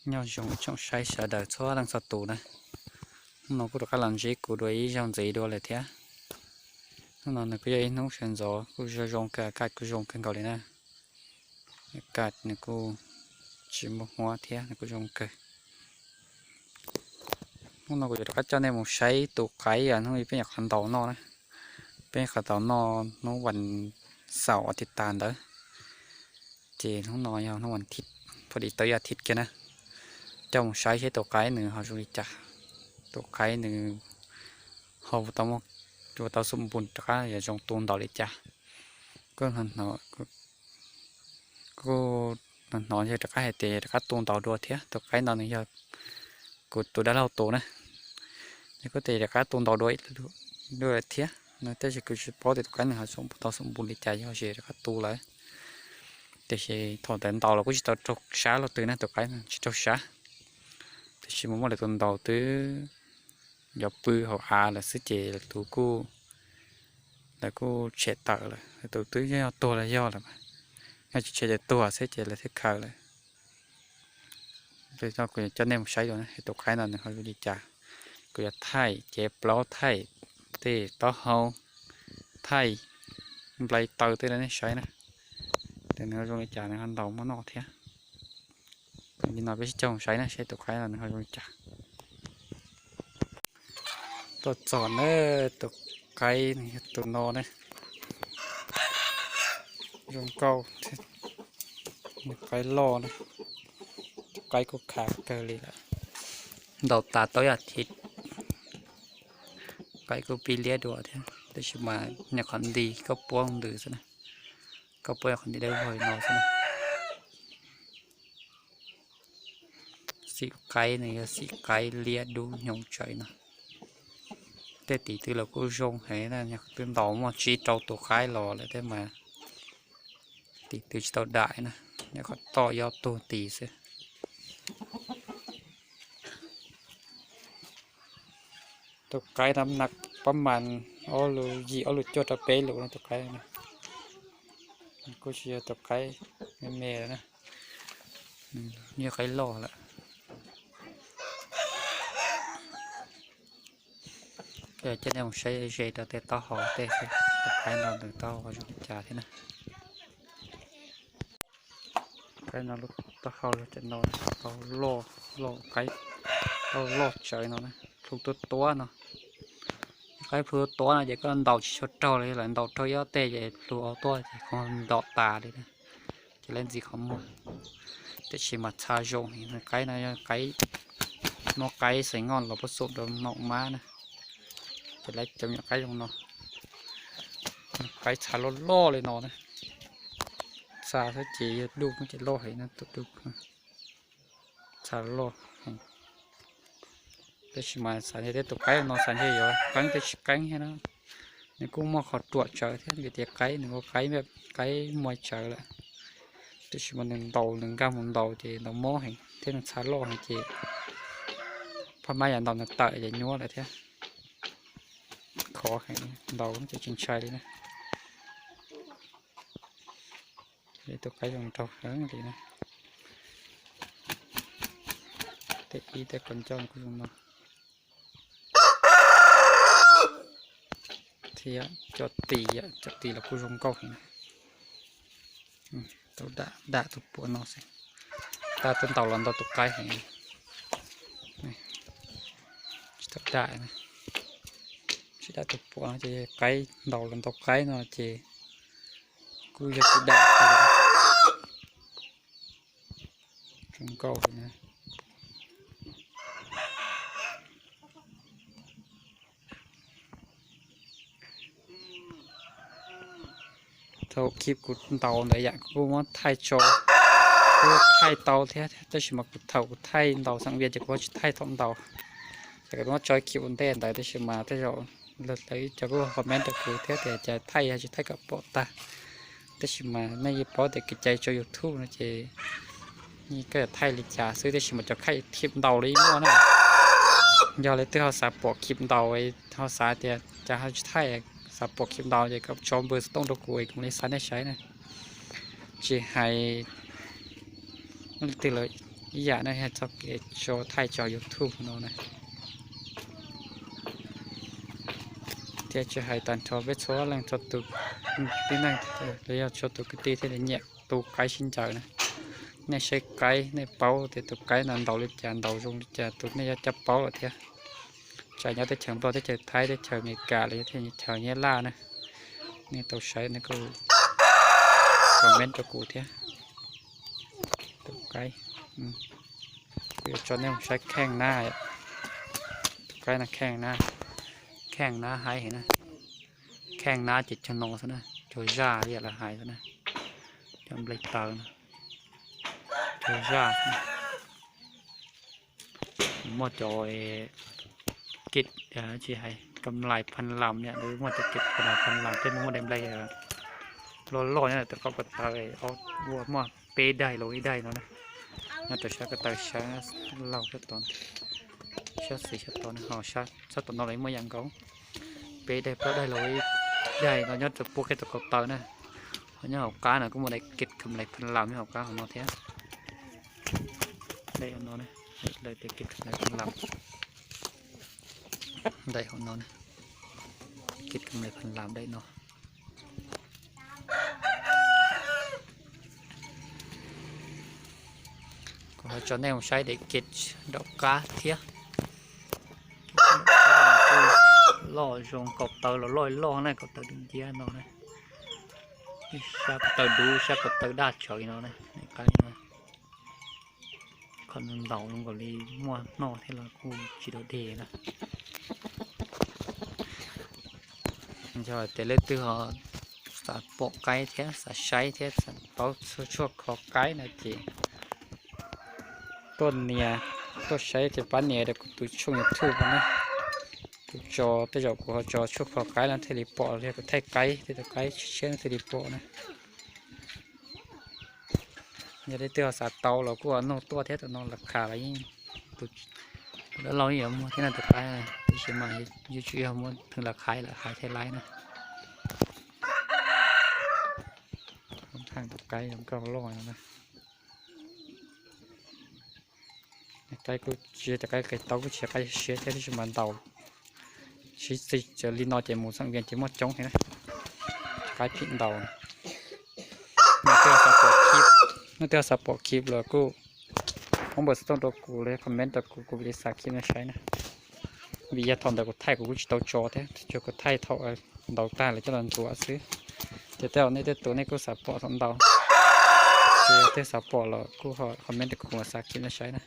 Nyob zoo tsoom saib sawv daws txhua leej txhua tus na. Hnub no kuj rov qab los ntsib kuv dua ib zaug ntxiv dua lawm thiab. Hnub no nws kuj yog ib hnub sawv ntxov kuj zoo zoo kawg, kaj kuj zoo kawg nkaus li na. Kaj nws kuj tsis muaj huab thiab nws kuj zoo kawg. Hnub no kuv yuav rov qab coj nej mus saib tus qaib uas hnub no peb nyuam qhuav ntaus noj na. Peb nyuam qhuav ntaus noj hnub vas xaum uas thiv tas ntawd. Ces hnub no yog hnub vas thiv, pha di tau yog thiv kiag na. Coj mus saib seb tus qaib nws ho zoo li cas. Tus qaib nws ho ua tau xum npus rov qab yog zoo tu ntaus li cas. Kuj hnov yog rov qab hais tias rov qab tu ntaus dua thiab. Tus qaib no nws yog kuv tus dab laug tus na. Nws kuj tias rov qab tu ntaus dua, dua thiab no, tab sis kuv tsis paub tias tus qaib nws ho tau xum npus li cas yog ze rov qab tu lawm. Tiam sis thaum ntawd ntaus los kuj tsis tau raug sab los twg na, tus qaib tsis raug sab. Tiam sis mus muaj lawv tus ntaus twb yuav pw hauv av lawm xwb ces lawv tus kuj, lawv kuj tshem tawm lawm, lawv tus twb yog tuag los yog lawm, yog tsis tshem ces tuag xwb ces lawv thiaj khaws lawm. Kuv coj nej mus saib dua tus qaib no nws ho zoo li cas. Kuv yuav thaij cev plaub, thaij tej taub hau, thaij nplai taw tej rau nej saib na. Ces nws ho zoo li cas, nws ho ntaus muaj noj thiab. Li no peb sib coj mus saib na, saib tus qaib no nws ho zoo li cas. Tuaj txog na, tus qaib nws yog tus no na. Zoo nkauj, qaib loj na. Tus qaib kuj khav kawg li lawm. Ntaus tas tau ib thiv, qaib kuj pib liab dua thiab, tab sis mas nyuam qhuav nti koj puab ntws xwb na. Koj puab nyuam qhuav nti dawb vog li no xwb na. Xim qaib nws yog xim qaib liab dub nyob tsawv no. Tej tim twg los kuj zoo heev na, twb ntaus muaj tsib rau tus qaib los lawm thiab mas tim twg tsis tau dam na, nyuam qhuav toj yob tuag ti xwb. Tus qaib no nag pab mas ob lus yim ob lus cuaj rau peb lus no tus qaib no. Kuj tsis yog tus qaib me me na, yog qaib loj lawm. Coj nej mus saib ze rau tej taub hau tej xwb, tus qaib no nws taub hau zoo li cas thiab na. Qaib no lub taub hau yog cov no, taub loj, loj qaib, taub loj tsawv no, plhu tuab tuab no. Qaib plhu tuab tuab no ces koj ntaus tsis tshua raug li, lawv ntaus raug ib ob teg ces plhu tuab tuab ces qhov ntaus tas li na, ces lawv ntxiv qhov muag. Tiam sis mas txha zoo, qaib no yog qaib, muab qaib xeem ngoj los puab xum rau nom mab na, ces lawv cov me nyuam qaib zoo no. Qaib txha loj loj li no na, txha xwb ces yog dub ces loj heev na, tus dub txha loj heev. Tab sis mas xav tias tej tus qaib no xav tias yuav qeeb tej tsis qeeb thiab na. Nws kuj muaj qhov ruam tsawv thiab, vim tias qaib nws ua qaib, qaib muaj tsawv lawm. Tab sis mas nws ntaus, nws nkag mus ntaus ces ntaus mob heev thiab nws txha loj heev ces phab mab yam ntaus nws tawm ces nyuab lawm thiab. Khov heev, ntaus ces tsis ntshai li na. Tus qaib zoo nraug heev li na. Tej ib tej qhov ncauj kuj zoo no. Thiab cov tis, cov tis los kuj zoo nkauj heev. Tau dam, dam tus puav no xwb. Tab tus ntaus los ntau tus qaib heev. Tsis tau dam, tsis dam tus puav no ces qaib, ntaus los ntau qaib no ces kuj yog tus dam zoo nkauj li na. Thaum khib kuv ntaus ntawd yam kuv kuj muab thaij tso, kuj thaij tau thiab, tab sis mas kuv thaum kuv thaij ntaus xeem Vias ces kuv tsis thaij thaum ntaus, ces kuv muab tso khib ua ntej ntawd, tab sis mas tej zaum lawv cov kuj comment rau kuv thiab tias cas thaij yog tsis thaij kom pom tag, tab sis mas nej yeej paub tias kev cai tso YouTube no ces yeej koj yuav thaij li cas xwb, tab sis mas cov khaij khib ntaus li muaj na. Yog leej twg ho xav pom khib ntaus, ho xav tias cas ho tsis thaij, xav pom khib ntaus ces kom tso npawb xov tooj rau kuv es kuv mam li xa nej saib na. Tsis hais leej twg lawm, ib yam ne, txoj kev tso thaij tso YouTube no na. Thiab tsis hais tag nrho peb txhua leej txhua tus, tib neeg los yog txhua tus kwv tij thiaj li nyiam tu qaib sib ncaws na. Nej saib qaib nej paub tias tus qaib no ntaus li cas, ntaus zoo li cas, tus nej yuav coj paub lawm thiab. Txawm nyob teb chaws Nplog, teb chaws Thaib, teb chaws Amelikas los yog teb chaws Nyab Laj na, nej tau saib nej kuj comment rau kuv thiab. Tus qaib, kuv yuav tso nej mus saib kheej na. Tus qaib no kheej na, kheej na hais heev na. Kheej na ces cog no xwb na, cog zaj li lawv hais xwb na. Cov nplej taw no, cog zaj. Muaj cov kit, tsis hais kam lais phan lam, muaj cov kit kam lais phan lam thiab muaj daim nplej loj loj nyob tom qab ko taw, ua muaj peb daim los ib daim no na. Nyob rau sab ko taw sab laug sab tod, sab xis sab tod, ho sab tom no los muaj ib yam nkaus, peb daim plaub daim los ib daim no nyob rau puab kiag tom ko taw na. Ho nyob hauv qab no kuj muaj daim kit kam lais phan lam nyob hauv qab hauv no thiab. Daim no, lawv tias kit kam lais phan lam, daim hauv no, kit kam lais phan lam daim no. Kuv ho tso nej mus saib daim kit nraum qab thiab. Loj zoo, kaum tawv los loj loj na, kaum tawv dub nciab no na. Sab kaum tawv dub, sab kaum tawv daj tshawv no na. Qhov ntaus zoo nkaus li muaj noj thiab los kuj tsis dog dig na. Yog tias leej twg ho xav pom qaib thiab xav saib thiab xav paub tshuaj kho qaib no ces tuaj nias, tuaj saib ces pab nias rau kuv tus tshooj YouTube no na. Kuv tso, tej zaum kuv ho tso tshuaj kho qaib no thiaj li pom, los yog kuv thaij qaib, tej tus qaib tshiab no thiaj li pom na. Yog leej twg ho xav tau los kuj nug tuaj thiab, tus no las khas los yeej, tus dab laug yeej yuav muag thiab no tus qaib, tiam sis mas yuav tsum yog muaj theej las khas, las khas thiaj laib na. Tus qaib zoo nkauj loj no na. Qaib kuj tsis yog tias qaib qis tau, kuj tsis yog qaib siab thiab, tab sis mas ntaus sib txig li no ces mus xeem Vias ces muaj coob heev na. Qaib phim ntaus. Nej twb xav pom clip los kuj pab npawm xov tooj rau kuv los yog comment rau kuv, kuv li xa clip no saib na. Vim yog thaum ntawd kuv thaij kuv kuj tsis tau tso thiab, tsuas kuv thaij thaum ntaus tag lawv coj los ntxuav xwb. Ces tej zaum nej tej tus nej kuj xav pom thaum ntaus, ces yog twb xav pom los kuj comment rau kuv, kuv xa clip no saib na.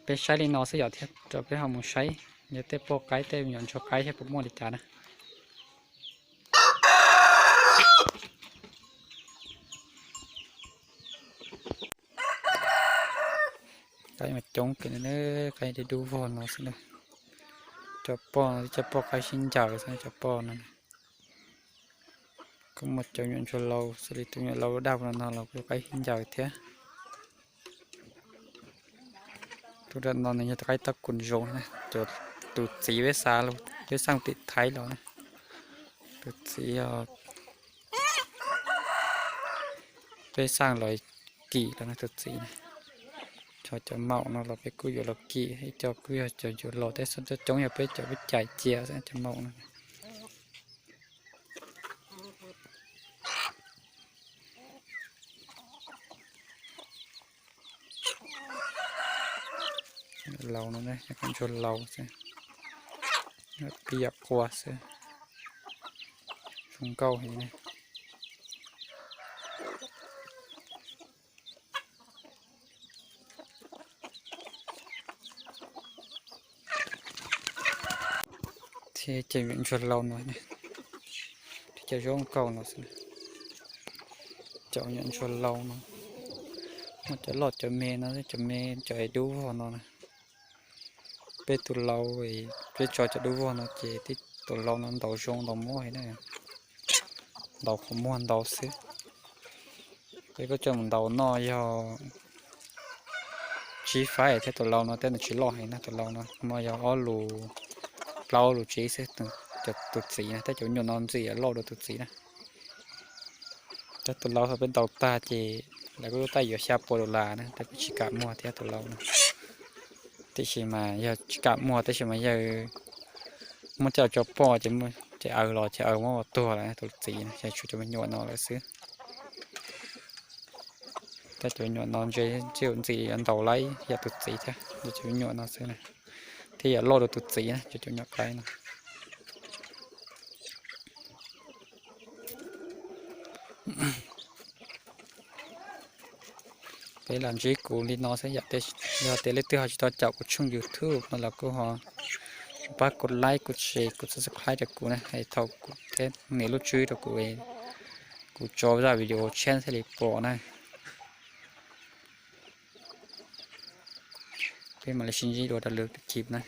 Peb saib li no xwb yom, thiab rau peb ho mus saib yog tej poj qaib tej me nyuam ntsuag qaib thiab puas muaj li cas na. Qaib mas coob kawg, qaib dub vog no xwb na. Cov poj no, cov poj qaib sib ncaws xwb, cov poj no. Kuj muaj cov me nyuam ntsuag laus, xws li tus me nyuam laus daj no no los kuj qaib sib ncaws thiab. Tus dam no nws yog tus qaib tauj kus zoo na, cov, tus txiv peb xa, peb xaj tim Thaib los na. Tus txiv yog peb xaj los kim los na tus txiv na. Ho cov maum no los peb kuj yuav los kim, ib co kuj yog cov yuav los, tej coob yog peb cov peb cais cia xwb cov maum no. Laus no, ntsuag laus xwb, pib yam qua xwb, zoo nkauj heev ne. Thiab cov me nyuam ntsuag laus no, cov zoo nkauj no xwb. Cov me nyuam ntsuag laus no, muaj cov loj cov me no, cov me cov dub vog no na. Peb tus laus, peb tso cov dub vog no ces tus laus no ntaus zoo ntaus mob heev na, ntaus qhov muag ntaus xwb. Peb kuj coj mus ntaus noj yog tsib faib thiab, tus laus no tej no tsis loj heev na, tus laus no mas yog ob lus, plaub lus tsib xwb, tus cov tus txiv na, tej cov me nyuam no ntxim yuav loj dua tus txiv na. Cov tus laus thaum peb ntaus tag ces lawv kuj lub taij yuav xya pua dollar na, tab peb tsis kam muag thiab tus laus na. Tiam sis mas yog tsis kam muag tab sis mas yawg muab coj tso poj ces, ces aws los ces aws muab ua tuag lawm tus txiv na, ces tshuav cov me nyuam no lawm xwb. Tej cov me nyuam no ntshe ntxim yuav ntaus laib yam tus txiv thiab, cov me nyuam no xwb na, thiaj yuav loj dua tus txiv na, cov me nyuam qaib no. Peb los ntsib kuv li no xwb, yog tias leej twg ho tsis tau caum kuv tshooj YouTube no los kuj ho pab kuv like, kuv share, kuv subscribe rau kuv na, es thaum kuv thiab nias lub tswb rau kuv, kuv tso zaj video tshiab thiaj li pom na. Peb mam li sib ntsib dua rau lwm clip na.